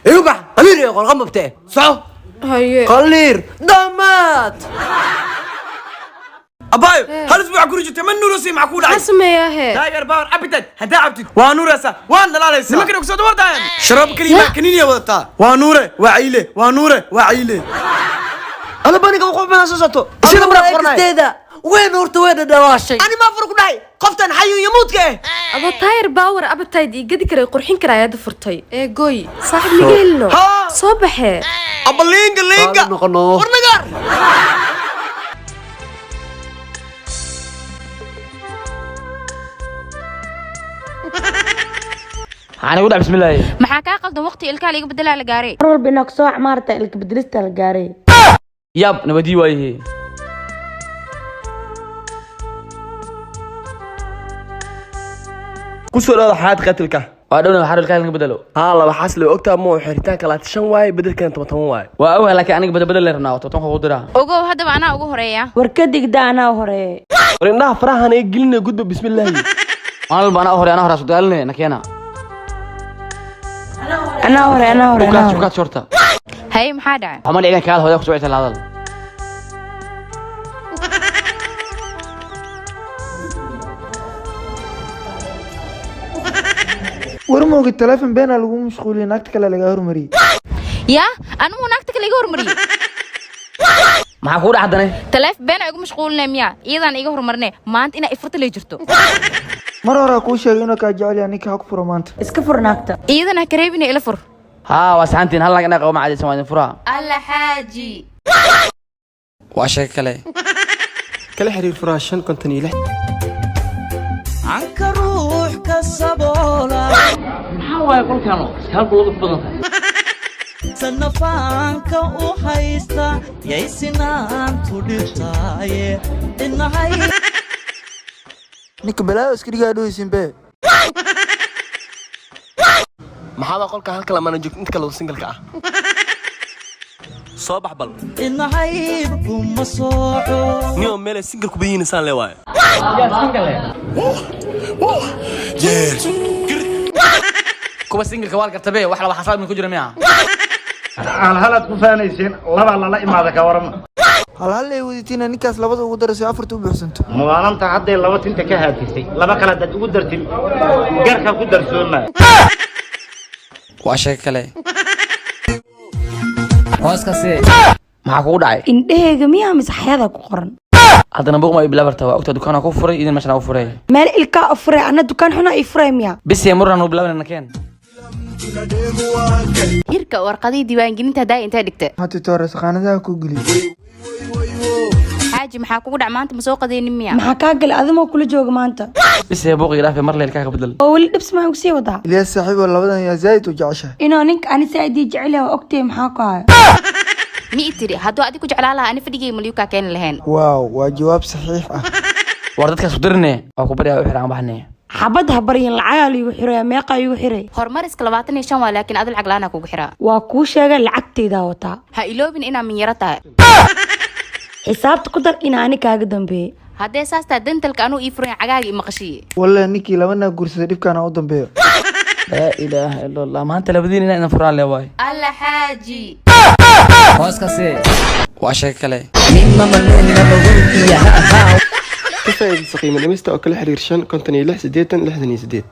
Igu bax qaliir iyo qorqan babte soco. Haye. Qaliir dhammaad. Abaayo, hal isbuuc guri jirtay ma nuurasay, maxaa kuu dhacay? Maxaa sameeyaa hee? Tiger Power Appetite haddaa cabtid waa nuuraysaa, waan dhalaalaysaa. Nimankan ogsood wardaayan sharaab kaliya kaniiniya wadataa. Waa nuure, waa cayle, waa nuure, waa cayle. Alla baniga wuxuu bana soo soto sida mara qornay. Qornay weyn horta way dhadhawaashay. Ani ma fur ku dhahay qoftan xayun yamuudka eh. Adoo Tiger Power Appetite ii gadi karay, qurxin karay, ayaad furtay ee goy saaxiib miga helino. Ha! Soo baxee. Abba, liinga liinga. Qaali noqono. Warnagaar. Maxaan igu dhac? Bismillaahi. Maxaa kaa qaldan? Waqti ilkaha liiga bedelaa la gaaray. Mar walba inaa kusoo maarata ilka bedelista la gaaray. Yaab, nabadii waayihi. Kusoo dhawaada xayaat qatilka. Waa dhowna, waxaa ilkaha laga bedelo. Haa, laba xasle ogtaa moo xiritaanka 25 waaye, bedelkana 10 10 waaye. Waa ogahay, laakiin aniga bedel bedel rabnaa, tobanka kugu diraa. Ogow, haddaba anaa ugu horeeya. War ka digda, anaa horeeye. War indhaha farahan ee gelina, gudba, bismillaahi. Maalin walba anaa hore, anaa hore sudaaline na keena. Anaa hore, anaa hore, anaa Ukaad hore. Ukaad shorta. Haye, maxaa dhacay? Waxma dhicin, kaal hooya ku socota la hadal. War moogi, taleefon beenaa lagu mashquuliyay, naagta kale lagaa hormariyey. Yaa, anigu naagta kale iga hormariyey? Maxaa kugu dhac haddane? Taleef been igu mashquulinay miyaa? Iyadaan iga horumarne maanta inaa ifurta lay jirto. Mar horaa kuu sheegay inuu kaa jecel yahay ninka, ha ku furo maanta. Iska fur naagta. Iyadana ha kareebina, ila fur. Haa, waa saxantiin, hal naag inaa qabo macadaysan, waa idin furaa. Alla xaaji. Waa sheeko kale. Kala xiriir furaha 556. Maxaa waaye qolkaano halku lagu badan tahay? Sanafaanka u haysta yay sinaantu dhibtaaye inahay. Ninka balaayo iska dhigaa dhoweysin be. Maxaaba qolka halka lamaana joogto, inta kale singalka ah soo bax bal. Inahayb kuma sooco. Niyo meelay single ku bayihiin isaan le waaye. Yaa single eh? Kuwa singleka waa la gartabe, wax laba xasaab min ku jira miya? Halhalaad ku faanayseen, labaa lala imaada, ka warama? Hal hal ay wadatina, ninkaas labada ugu darasay, afarta u buuxsanto. Maalanta hadday laba tinta ka haatisay, laba kale haddaad ugu dartid, garka ku darsooma. Waa sheeko kale. Hooskaasi maxaa kugu dhacay? Indhahayga miyaa mise xayada ku qoran? Haddana buuq ma ii bilaabarta? Waa ogtaa, dukaanaa ku furay idin, meeshan ku furay. Meel ilkaa u furay, ana dukaan xunaa ii furay miyaa? Bisiya murnan u bilaabanayna, keen. Hirka, warqadihii diiwaangelinta haddaa intee dhigta? Hati toore saqaanadaha ku geliyey. Xaaji, maxaa kugu dhac maanta? Ma soo qadaynin miya? Maxaa kaa galay? Adimoo kula jooga maanta. Bisiya buuq iga dhaafe, mar leelkaa ka bedel. Oo weli dhibs maa ugu sii wadaa? Ilyaas saaxiibo, labadan yaa zaa'id u jeceshahay. Inuu ninka ani saaid ii jecel yahay waa ogtay, maxaa ku hayo? Ma i tiri hadduu adi ku jeclaa lahaa, ani fadhigay malyuu kaa keeni lahayn. Waaw, waa jawaab saxiix ah. War dadkaas ku dirine, waa ku baryaa, u xiraan baxne. Xabad ha baryin, lacagaa liigu xiraya. Meeqaa iigu xiray? Horumariska 25 waa, laakiin adi lacag la-aan kugu xiraa. Waa kuu sheegay, lacagtaydaa wataa. Ha iloobin inaa minyaro tahay. Xisaabta ku dar inaa ani kaaga dambeeyey. Haddee saas tahay, dentalka anuu ii furan cagaaga i maqashiye. Wallahi ninkii laba naag guursaday dhibkaana u dambeeyo. Laa ilaaha ila Allah, maanta labadiin inaa idin furaan le waay. Alla xaaji. Hooskaasi waa sheeko kale. Ka faa'iidaysa qiimo dhimista oo kala xiriir 556 80 68.